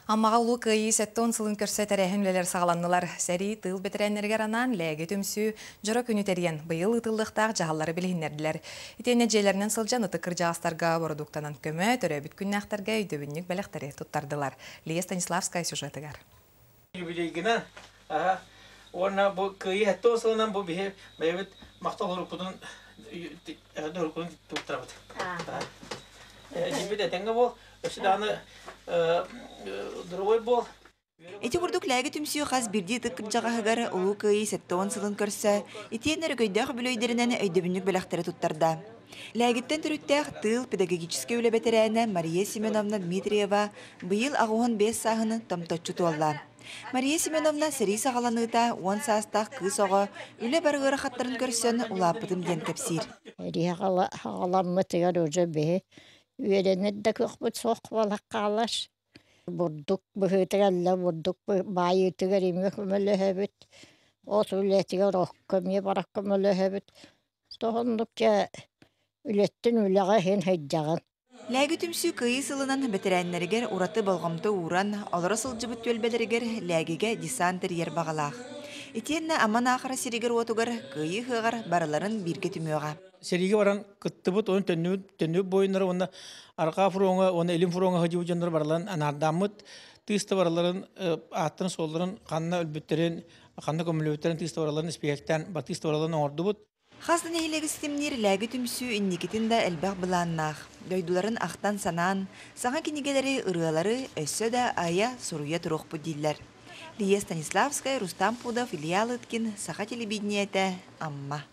Аммаҕа Улуу Кыайыы 70 сылын көрсө тэрээһин үлэлэр саҕаланнылар. Сэрии тыыл бэтэрээннэригэр анаан Лээги түмсүү дьоро күнү тэрийэн, быйыл ыытыллыахтаах дьаһаллары билиһиннэрдилэр. Итиэннэ дьиэлэринэн сылдьан ытык кырдьаҕастарга бородууктанан көмө, төрөөбүт күннээхтэргэ өйдөбүнньүк бэлэхтэри туттардылар. Лия Станиславская сюжетыгар. Юбилейгынан, аха, уонна бу Кыайыы 70 сылынан бу биһи бэйэбит махтал уруккутун уруккутун туттарабыт. Дьиэбит этэҥҥэ буол, өссө даҕаны дорогой буол. Ити курдук Лээги түмсүү хас биирдии ытык кырдьаҕаһыгар Улуу Кыайыы 70 сылын көрсө, итиэннэ өрөгөйдөөх үбүлүөйдэринэн өйдөбүнньүк бэлэхтэри туттарда. Лээгиттэн төрүттээх тыыл педагогическай үлэ бэтэрээнэ Мария Семеновна Дмитриева быйыл 85 сааһын томточчу туолла. Мария Семеновна сэрии саҕаланыыта 10 саастаах кыыс оҕо үлэ бары ыарахаттарын көрсөн улааппытым диэн кэпсиир. Сэрии хаҕаламмытыгар уже биһи үөрэнэр да кыахпыт суох буолан хаалар. Бурдук быһыытыгар эллэ бурдук баайыытыгар эмиэ көмөлөһөбүт. От үлэтигэр окко эмиэ баран көмөлөһөбүт. Тоһоннук дьэ үлэттэн үлэҕэ иһин сылдьаҕын. Лээги түмсүү Кыайыы сылынан бэтэрээннэригэр ураты болҕомто ууран, олоро сылдьыбыт түөлбэлэригэр Лээгигэ десант тэрийэр баҕалаах. Итиэннэ Аман Аахара сиригэр-уотугар Кыайыы ыһыаҕар барыларын бииргэ түмүөҕэ. Сэриигэ баран кыттыбыт, уонна төннүбүт, төннүбүт буойуннары уонна арҕаа фроҥҥа уонна илин фроҥҥа сылдьыбыт дьоннор барыларын анаардааммыт, тыыс да барыларын ааттарын-суолларын, ханна өлбүттэрин, ханна көмүллүбүттэрин тыыс да барыларын испииһэктээн, тыыс да барыларын оҥордубут. Хас да нэһилиэги ситимниир Лээги түмсүү инникитин да элбэх былааннаах. Дойдуларын ахтан-санаан, саҥа кинигэлэри, ырыалары өссө да айа, суруйа туруохпут дииллэр. Лия Станиславская, Рустам Пудов, Илья Лыткин, Саха телевидениетэ, Амма.